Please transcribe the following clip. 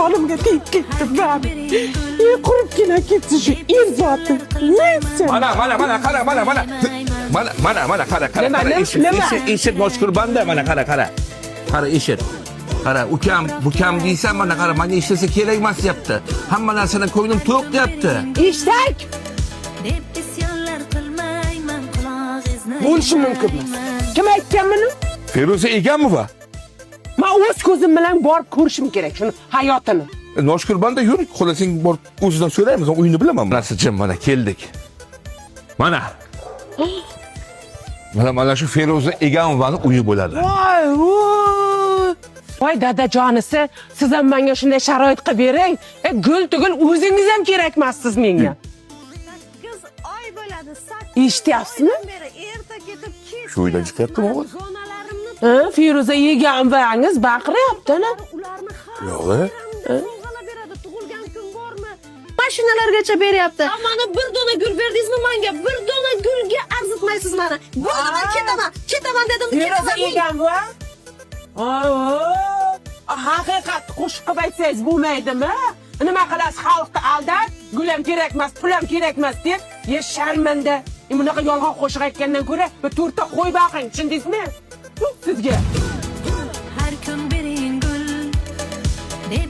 Jonimga tegib ketdi baribir. Quribgina ketsin shu er zoti. Neyse. Mana, mana, mana, qara, mana, mana. Mana, mana, mana, qara, qara, Nima, qara, nima, eshit, nima? eshit, eshit, Noshukurbanda, mana, qara, qara. Qara, eshit. Qara, ukam, bukam deysan, mana qara, manga hech narsa kerak emas deyapti. Hamma narsadan ko'nglim to'q deyapti. Eshak Deb isyonlar qilmayman qulog'ingizni bo'lishi mumkin emas. Kim aytgan buni? Feruza Egamova. Men o'z ko'zim bilan borib ko'rishim kerak shuni hayotini. Noshukurbanda yur, xohlasang borib o'zidan so'raymiz, uyini bilaman. Narsa jim, mana keldik. Mana. Mana mana shu Feruza Egamovani uyi bo'ladi. Voy, voy. Voy dadajonisi, siz ham menga shunday sharoit qilib bering. Gul tugul o'zingiz ham kerak emassiz menga. 8 oy bo'ladi. 8 Eshityapsizmi? oydan beri erta ketib kech. Shu uydan chiqyaptimi o'zi? Zonalarimni Ha, Feruza yeganvangiz baqiryapti-na. ularni har Yo'q, e? bayramda sovg'alar beradi. Tug'ilgan kun bormi? Mashinalargacha beryapti. Mana bir dona gul berdingizmi menga? Bir dona gulga arzitmaysiz meni. Bo'ldi, men ketaman. Ketaman dedim, Feruza ketaman. yeganva? Haqiqat qo'shiq qilib aytsangiz bo'lmaydimi? Nima qilasiz xalqni aldab, gul ham kerak emas, pul ham kerak emas deb, ye sharmanda. Bunaqa yolg'on qo'shiq aytgandan ko'ra bir to'rtta qo'y boqing, tushundingizmi? Sizga. Har kun bering gul deb